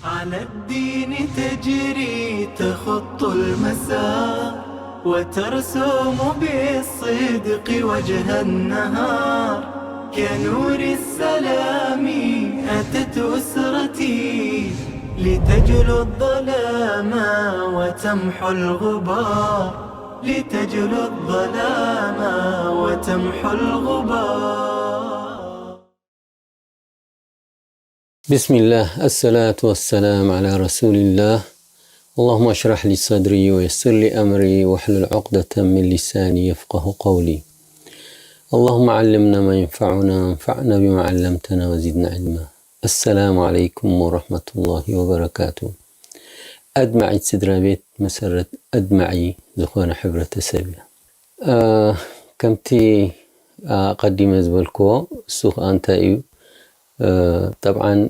على الدين تجري تخط المسار، وترسم بالصدق وجه النهار. كنور السلام أتت أسرتي، لتجلو الظلام وتمحو الغبار، لتجلو الظلام وتمحو الغبار. بسم الله، الصلاة والسلام على رسول الله. اللهم اشرح لي صدري ويسر لي أمري واحلل عقدة من لساني يفقه قولي. اللهم علمنا ما ينفعنا وانفعنا بما علمتنا وزدنا علما. السلام عليكم ورحمة الله وبركاته. ኣድማዒት ስድራ ቤት መሰረት ኣድማዒ ዝኾነ ሕብረተሰብ እዩ። ከምቲ ኣቐዲመ ዝበልክዎ፣ እሱ ከዓ እንታይ እዩ? ጠብዓን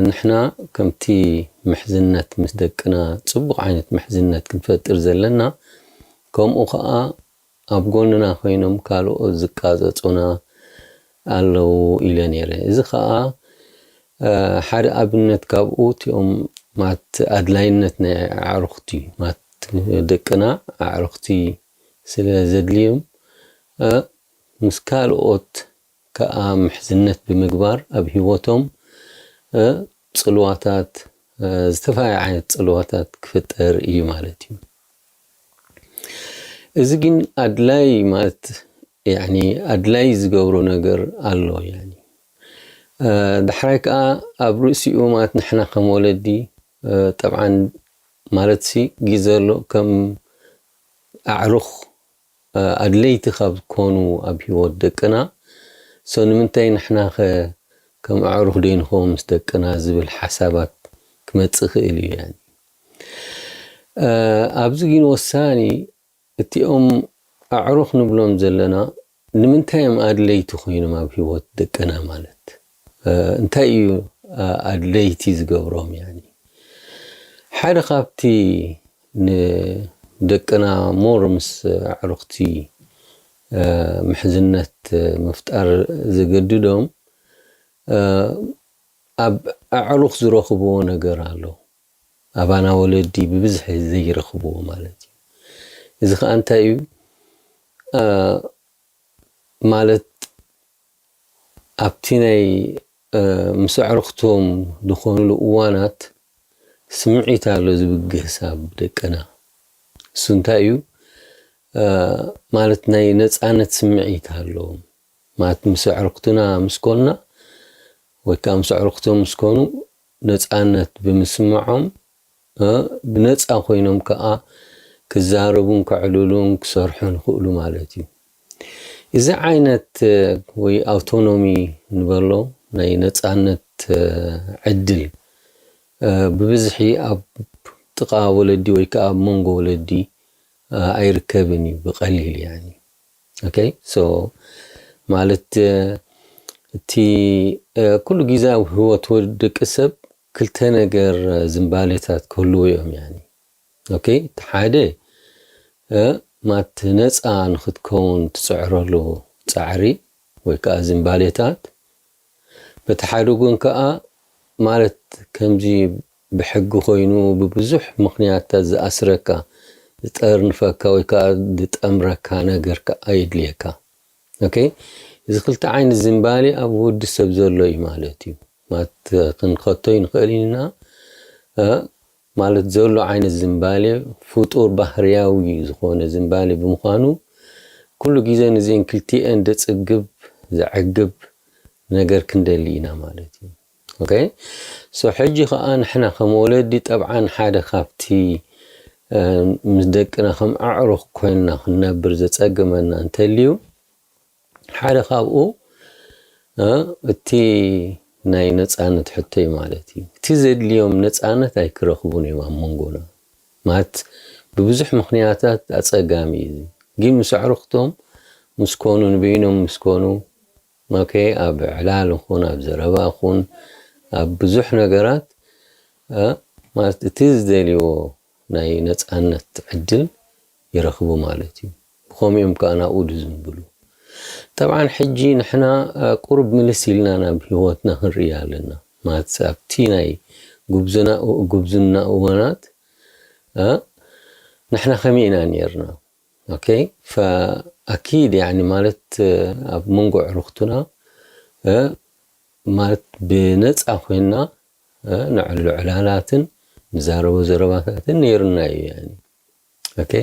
ንሕና ከምቲ ምሕዝነት ምስ ደቅና፣ ፅቡቕ ዓይነት ምሕዝነት ክንፈጥር ዘለና፣ ከምኡ ከዓ ኣብ ጎንና ኮይኖም ካልኦት ዝቃፀፁና ኣለዉ ኢለ ነይረ። እዚ ከዓ ሓደ ኣብነት ካብኡ እቲኦም ማት ኣድላይነት ናይ ኣዕሩኽቲ ማት ደቅና ኣዕሩኽቲ ስለ ዘድልዮም ምስ ካልኦት ከዓ ምሕዝነት ብምግባር ኣብ ህይወቶም ፅልዋታት፣ ዝተፈላለዩ ዓይነት ፅልዋታት ክፍጠር እዩ ማለት እዩ። እዚ ግን ኣድላይ ማለት ኣድላይ ዝገብሮ ነገር ኣሎ። ዳሕራይ ከዓ ኣብ ርእሲኡ ማለት ንሕና ከም ወለዲ ጠብዓን ማለት ሲ ግዜ ኣሎ ከም ኣዕሩኽ ኣድለይቲ ካብ ዝኾኑ ኣብ ህይወት ደቅና ሶ ንምንታይ ንሕናኸ ከም ኣዕሩኽ ደይንኸውን ምስ ደቅና ዝብል ሓሳባት ክመፅእ ይኽእል እዩ። ኣብዚ ግን ወሳኒ እቲኦም ኣዕሩኽ ንብሎም ዘለና ንምንታይ እዮም ኣድለይቲ ኮይኖም ኣብ ህይወት ደቅና ማለት እንታይ እዩ ኣድለይቲ ዝገብሮም? ሓደ ካብቲ ንደቅና ሞር ምስ ኣዕሩኽቲ ምሕዝነት ምፍጣር ዘገድዶም ኣብ ኣዕሩኽ ዝረኽብዎ ነገር ኣሎ። ኣባና ወለዲ ብብዝሒ ዘይረኽብዎ ማለት እዩ። እዚ ከዓ እንታይ እዩ ማለት ኣብቲ ናይ ምስ ኣዕሩኽቶም ዝኾኑሉ እዋናት ስምዒት ኣሎ ዝብገስ ኣብ ደቅና። እሱ እንታይ እዩ ማለት ናይ ነፃነት ስምዒት ኣለዎም ማለት ምስ ኣዕሩኽትና ምስ ኮንና ወይ ከዓ ምስ ኣዕሩኽቶም ምስ ኮኑ ነፃነት ብምስምዖም ብነፃ ኮይኖም ከዓ ክዛረቡን ከዕልሉን ክሰርሑን ይኽእሉ ማለት እዩ። እዚ ዓይነት ወይ ኣውቶኖሚ ንበሎ ናይ ነፃነት ዕድል ብብዝሒ ኣብ ጥቓ ወለዲ ወይ ከዓ ኣብ መንጎ ወለዲ ኣይርከብን እዩ ብቐሊል። ሶ ማለት እቲ ኩሉ ግዜ ኣብ ህይወት ወዲ ደቂ ሰብ ክልተ ነገር ዝንባሌታት ክህልዎ እዮም። እቲ ሓደ ማት ነፃ ንክትከውን ትፅዕረሉ ፃዕሪ ወይ ከዓ ዝንባሌታት፣ በቲ ሓደ ጎን ከዓ ማለት ከምዚ ብሕጊ ኮይኑ ብብዙሕ ምኽንያታት ዝኣስረካ ዝጠርንፈካ ወይ ከዓ ዝጠምረካ ነገር ከዓ የድልየካ። እዚ ክልተ ዓይነት ዝንባሌ ኣብ ወዲ ሰብ ዘሎ እዩ ማለት እዩ። ማት ክንኸቶ ይንኽእል ኢና ማለት ዘሎ ዓይነት ዝንባሌ ፍጡር ባህርያዊ ዝኾነ ዝንባሌ ብምዃኑ ኩሉ ግዜ ንዚን ክልቲኤን ደጽግብ ዘዕግብ ነገር ክንደሊ ኢና ማለት እዩ። ሶ ሕጂ ከዓ ንሕና ከም ወለዲ ጠብዓን ሓደ ካብቲ ምስ ደቅና ከም ኣዕሩኽ ኮይንና ክንነብር ዘጸግመና እንተልዩ ሓደ ካብኡ እቲ ናይ ነፃነት ሕቶ እዩ ማለት እዩ። እቲ ዘድልዮም ነፃነት ኣይክረኽቡን እዮም ኣብ መንጎና ማለት ብብዙሕ ምኽንያታት ኣፀጋሚ እዩ። ግን ምስ ኣዕሩኽቶም ምስ ኮኑ ንበይኖም ምስ ኮኑ ኦኬ ኣብ ዕላል ይኹን ኣብ ዘረባ ይኹን ኣብ ብዙሕ ነገራት ማለት እቲ ዝደልይዎ ናይ ነፃነት ዕድል ይረኽቡ ማለት እዩ። ብኸምኡ እዮም ከዓ ናብኡ ዝዝንብሉ። ጠብዓን ሕጂ ንሕና ቁሩብ ምልስ ኢልና ናብ ህይወትና ክንርኢ ኣለና ማለት ኣብቲ ናይ ጉብዝና እዋናት ንሕና ከመይ ኢና ነርና? ኦኬ ፈኣኪድ ያኒ ማለት ኣብ መንጎ ዕሩኽትና ማለት ብነፃ ኮይና ንዕሉ ዕላላትን ንዛረቦ ዘረባታትን ነይሩና እዩ። ኦኬ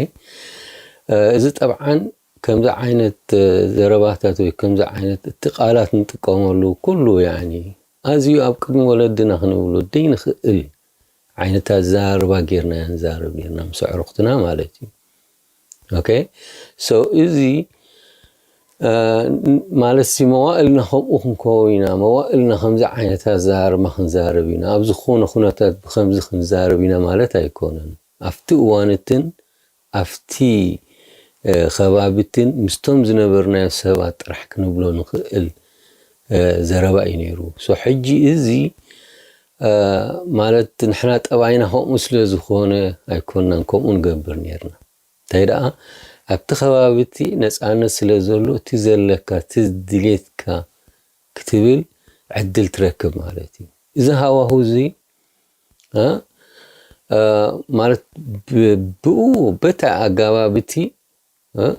እዚ ጠብዓን ከምዚ ዓይነት ዘረባታት ወይ ከምዚ ዓይነት እቲ ቃላት ንጥቀመሉ ኩሉ ያኒ ኣዝዩ ኣብ ቅድሚ ወለድና ክንብሉ ደይንኽእል ዓይነት ኣዘራርባ ጌርና ንዛረብ ጌርና ምስ ኣዕሩኽትና ማለት እዩ። ኦኬ so እዚ ማለት ሲ መዋእልና ከምኡ ክንከውን ኢና፣ መዋእልና ከምዚ ዓይነት ኣዘራርባ ክንዛረብ ኢና፣ ኣብ ዝኾነ ኩነታት ብከምዚ ክንዛረብ ኢና ማለት ኣይኮነን። ኣብቲ እዋንትን ኣብቲ ከባብትን ምስቶም ዝነበርናዮ ሰባት ጥራሕ ክንብሎ ንኽእል ዘረባ እዩ ነይሩ። ሕጂ እዚ ማለት ንሕና ጠባይና ከምኡ ስለ ዝኾነ ኣይኮንናን ከምኡ ንገብር ነርና። እንታይ ደኣ ኣብቲ ከባቢ እቲ ነፃነት ስለ ዘሎ እቲ ዘለካ እቲ ድሌትካ ክትብል ዕድል ትረክብ ማለት እዩ። እዚ ሃዋሁ እዚ ማለት ብኡ በታ ኣጋባብ እቲ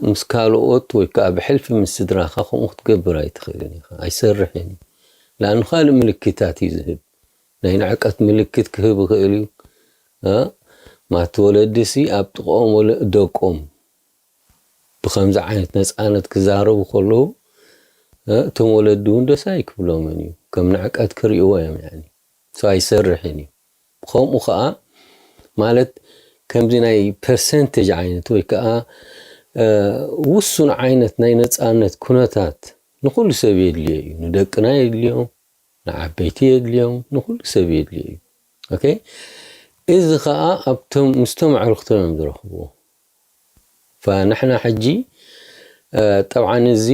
ምስ ካልኦት ወይ ከዓ ብሕልፊ ምስ ስድራኻ ከምኡ ክትገብር ኣይትኽእልን ኢኻ፣ ኣይሰርሕን እዩ። ለኣኑ ካልእ ምልክታት እዩ ዝህብ። ናይ ንዕቀት ምልክት ክህብ ይኽእል እዩ። ማት ወለድሲ ኣብ ጥቕኦም ወለ ደቆም ብከምዚ ዓይነት ነፃነት ክዛረቡ ከለዉ እቶም ወለዲ እውን ደስ ኣይክብሎምን እዩ። ከም ንዕቀት ክርእይዎ እዮም ያኒ ኣይሰርሕን እዩ። ብከምኡ ከዓ ማለት ከምዚ ናይ ፐርሰንቴጅ ዓይነት ወይ ከዓ ውሱን ዓይነት ናይ ነፃነት ኩነታት ንኩሉ ሰብ የድልዮ እዩ። ንደቅና የድልዮም፣ ንዓበይቲ የድልዮም፣ ንኩሉ ሰብ የድልዮ እዩ። ኦኬ እዚ ከዓ ኣብቶም ምስቶም ኣዕሩኽቶም እዮም ዝረኽብዎ። ንሕና ሕጂ ጠብዓን እዚ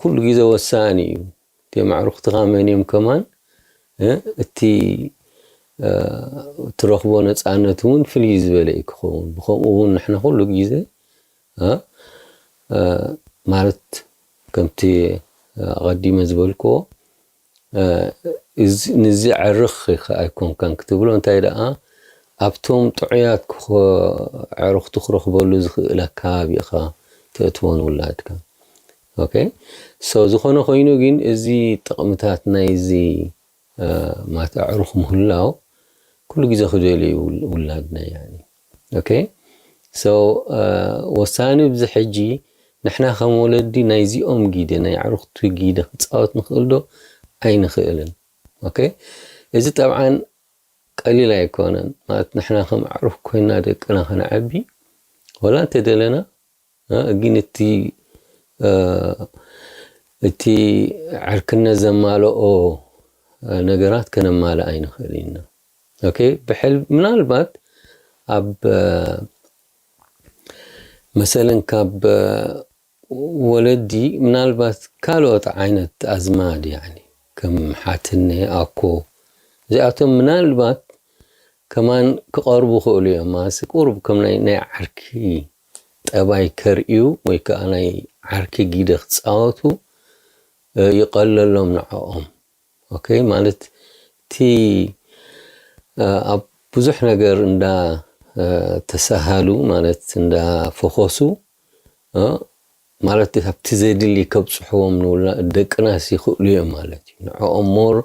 ኩሉ ግዜ ወሳኒ እዩ። እቲ ኣዕሩኽትኻ መን እዮም ከማን እቲ ትረኽቦ ነፃነት እውን ፍልይ ዝበለ እዩ ክኸውን። ብከምኡ እውን ንሕና ኩሉ ግዜ ማለት ከምቲ ኣቐዲመ ዝበልክዎ ንዚ ዕርኽ ኣይኮንካን ክትብሎ፣ እንታይ ደኣ ኣብቶም ጥዑያት ኣዕሩኽቲ ክረኽበሉ ዝኽእል ኣከባቢ ኢኻ ተእትዎ ንውላድካ። ኦኬ so ዝኾነ ኮይኑ ግን እዚ ጥቕምታት ናይዚ ማት ኣዕሩኽ ምህላው ኩሉ ግዜ ክደልዩ ውላድና ያኒ ኦኬ so ወሳኒ ብዚ ሕጂ ንሕና ከም ወለዲ ናይዚኦም ጊደ ናይ ኣዕሩኽቲ ጊደ ክፃወት ንኽእል ዶ ኣይንኽእልን? ኦኬ እዚ ጠብዓን ቀሊል ኣይኮነን ማለት ንሕና ከም ኣዕሩኽ ኮይና ደቅና ከነዕቢ ወላ እንተደለና ግን እቲ እቲ ዕርክነት ዘማልኦ ነገራት ከነማልእ ኣይንኽእል ኢና። ኦኬ ብሕል ምናልባት ኣብ መሰለን ካብ ወለዲ ምናልባት ካልኦት ዓይነት ኣዝማድ ያኒ ከም ሓትነ ኣኮ እዚኣቶም ምናልባት ከማን ክቐርቡ ክእሉ እዮም። ማለትሲ ቁሩብ ከም ናይ ናይ ዓርኪ ጠባይ ከርእዩ ወይ ከዓ ናይ ዓርኪ ጊደ ክፃወቱ ይቐለሎም ንዕኦም። ኦኬ ማለት እቲ ኣብ ብዙሕ ነገር እንዳ ተሳሃሉ ማለት እንዳ ፈኾሱ ማለት ኣብቲ ዘድሊ ከብፅሕዎም ንውላ ደቅናስ ይኽእሉ እዮም ማለት እዩ። ንዕኦም ሞር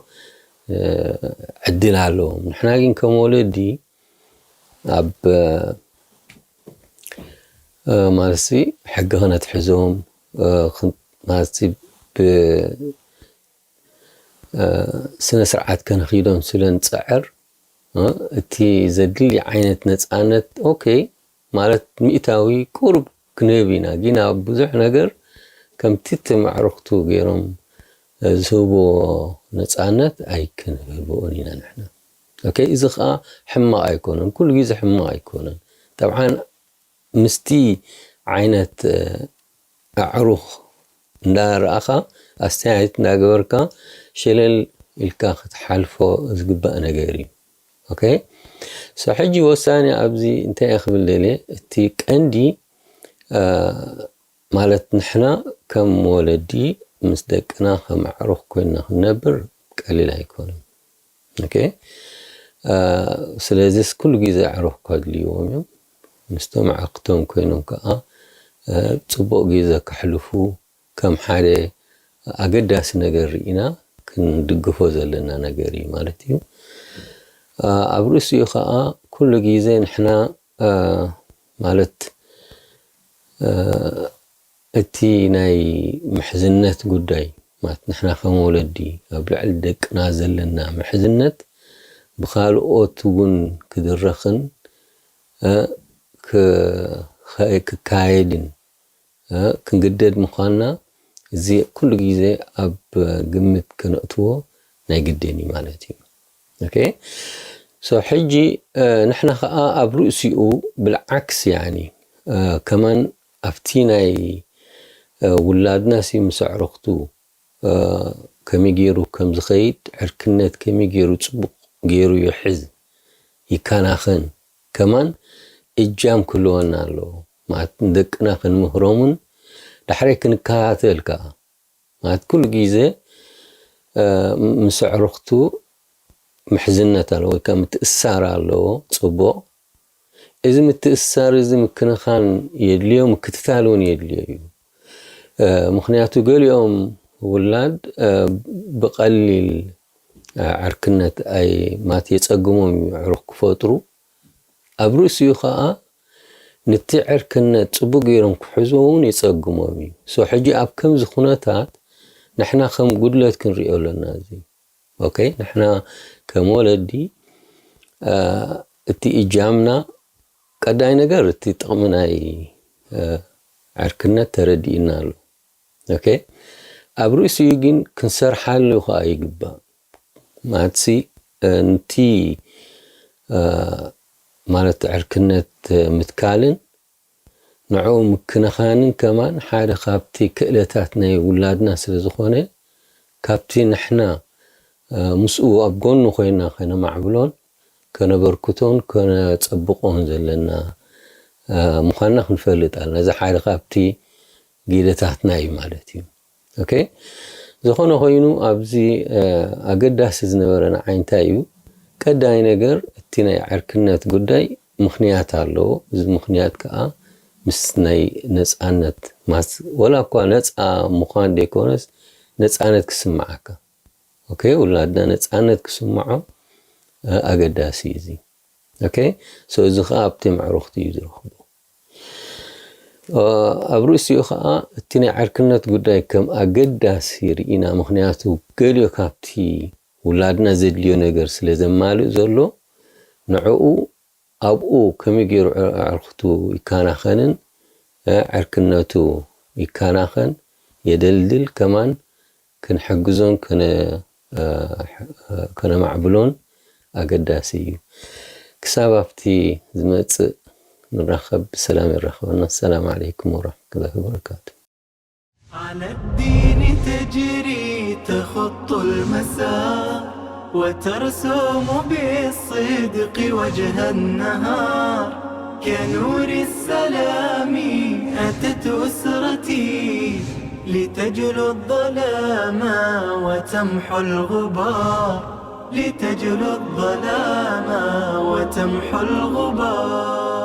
ዕድል ኣለዎም። ንሕና ግን ከም ወለዲ ኣብ ማለትሲ ሕጊ ክነትሕዞም ማለትሲ ብስነ ስርዓት ከነኺዶም ስለ ንፅዕር እቲ ዘድሊ ዓይነት ነፃነት ኦኬ ማለት ሚእታዊ ቁሩብ ክንህብ ኢና ግን ኣብ ብዙሕ ነገር ከምቲ እቲ መዕርኽቱ ገይሮም ዝህብዎ ነፃነት ኣይክንህብኦን ኢና ንሕና። ኦኬ እዚ ከዓ ሕማቕ ኣይኮነን፣ ኩሉ ግዜ ሕማቕ ኣይኮነን። ጠብዓን ምስቲ ዓይነት ኣዕሩኽ እንዳረኣኻ ኣስተያየት እንዳገበርካ ሸለል ኢልካ ክትሓልፎ ዝግባእ ነገር እዩ። ኦኬ so ሕጂ ወሳኒ ኣብዚ እንታይ እየ ክብል ደልየ እቲ ቀንዲ ማለት ንሕና ከም ወለዲ ምስ ደቅና ከም ኣዕሩኽ ኮይንና ክንነብር ቀሊል ኣይኮነን። ኦኬ ስለዚስ ኩሉ ግዜ ኣዕሩኽ ከድልይዎም እዮም። ምስቶም ኣዕሩኽቶም ኮይኖም ከዓ ጽቡቕ ግዜ ከሕልፉ ከም ሓደ ኣገዳሲ ነገር ርኢና ክንድግፎ ዘለና ነገር እዩ ማለት እዩ። ኣብ ርእሲኡ ከዓ ኩሉ ግዜ ንሕና ማለት እቲ ናይ ምሕዝነት ጉዳይ ማለት ንሕና ከም ወለዲ ኣብ ልዕሊ ደቅና ዘለና ምሕዝነት ብኻልኦት እውን ክድረኽን ክካየድን ክንግደድ ምዃንና እዚ ኩሉ ግዜ ኣብ ግምት ከነእትዎ ናይ ግድን እዩ ማለት እዩ። ኦኬ ሶ ሕጂ ንሕና ከዓ ኣብ ርእሲኡ ብልዓክስ ያኒ ከማን ኣብቲ ናይ ውላድና ሲ ምስ ኣዕሩኽቱ ከመይ ገይሩ ከም ዝኸይድ ዕርክነት ከመይ ገይሩ ፅቡቕ ገይሩ ይሕዝ ይከናኸን ከማን እጃም ክህልወና ኣለዎ ማለት ንደቅና ክንምህሮምን ዳሕረይ ክንከታተል ከዓ ማለት ኩሉ ግዜ ምስ ኣዕሩኽቱ ምሕዝነት ኣለዎ ወይ ከዓ ምትእሳር ኣለዎ ፅቡቕ እዚ ምትእሳር እዚ ምክንኻን የድልዮ ምክትታል እውን የድልዮ እዩ ምክንያቱ ገሊኦም ውላድ ብቐሊል ዕርክነት ኣይ ማት የፀግሞም እዩ ዕሩኽ ክፈጥሩ ኣብ ርእሲኡ ከዓ ንቲ ዕርክነት ፅቡቅ ገይሮም ክሕዝዎ እውን የፀግሞም እዩ ሶ ሕጂ ኣብ ከምዚ ኩነታት ንሕና ከም ጉድለት ክንሪኦ ኣለና እዚ ኦኬ ንሕና ከም ወለዲ እቲ እጃምና ቀዳይ ነገር እቲ ጥቕሚ ናይ ዕርክነት ተረዲእና ኣሎ ኦኬ ኣብ ርእሲኡ ግን ክንሰርሓሉ ከዓ ይግባእ ማለትሲ ንቲ ማለት ዕርክነት ምትካልን ንዕኡ ምክንኻንን ከማን ሓደ ካብቲ ክእለታት ናይ ውላድና ስለ ዝኾነ ካብቲ ንሕና ምስኡ ኣብ ጎኑ ኮይና ከነማዕብሎን ከነበርክቶን ከነፀብቆን ዘለና ምዃንና ክንፈልጥ ኣለና እዚ ሓደ ካብቲ ጊደታትና እዩ ማለት እዩ ኦኬ ዝኾነ ኮይኑ ኣብዚ ኣገዳሲ ዝነበረ ንዓይ እንታይ እዩ ቀዳይ ነገር እቲ ናይ ዕርክነት ጉዳይ ምኽንያት ኣለዎ እዚ ምኽንያት ከዓ ምስ ናይ ነፃነት ማስ ወላ እኳ ነፃ ምዃን ዘይኮነስ ነፃነት ክስምዓካ ኦኬ ውላድና ነፃነት ክስምዖ ኣገዳሲ እዩ እዚ ኦኬ ሶ እዚ ከዓ ኣብቲ ምዕሩኽቲ እዩ ዝረኽቦ ኣብ ርእሲኡ ከዓ እቲ ናይ ዕርክነት ጉዳይ ከም ኣገዳሲ ርኢና ምክንያቱ ገሊዮ ካብቲ ውላድና ዘድልዮ ነገር ስለ ዘማልእ ዘሎ ንዕኡ ኣብኡ ከመይ ገይሩ ዕርክቱ ይከናኸንን ዕርክነቱ ይከናኸን የደልድል ከማን ክንሕግዞን ከነማዕብሎን ኣገዳሲ እዩ። ክሳብ ኣብቲ ዝመጽእ ንራኸብ ብሰላም የራኽበና። ሰላም ዓለይኩም ወራህመቱላሂ ወበረካቱ። على الدين تجري تخط المسار وترسم بالصدق وجه النهار كنور السلام أتت أسرتي لتجلو الظلام وتمحو الغبار لتجلو الظلام وتمحو الغبار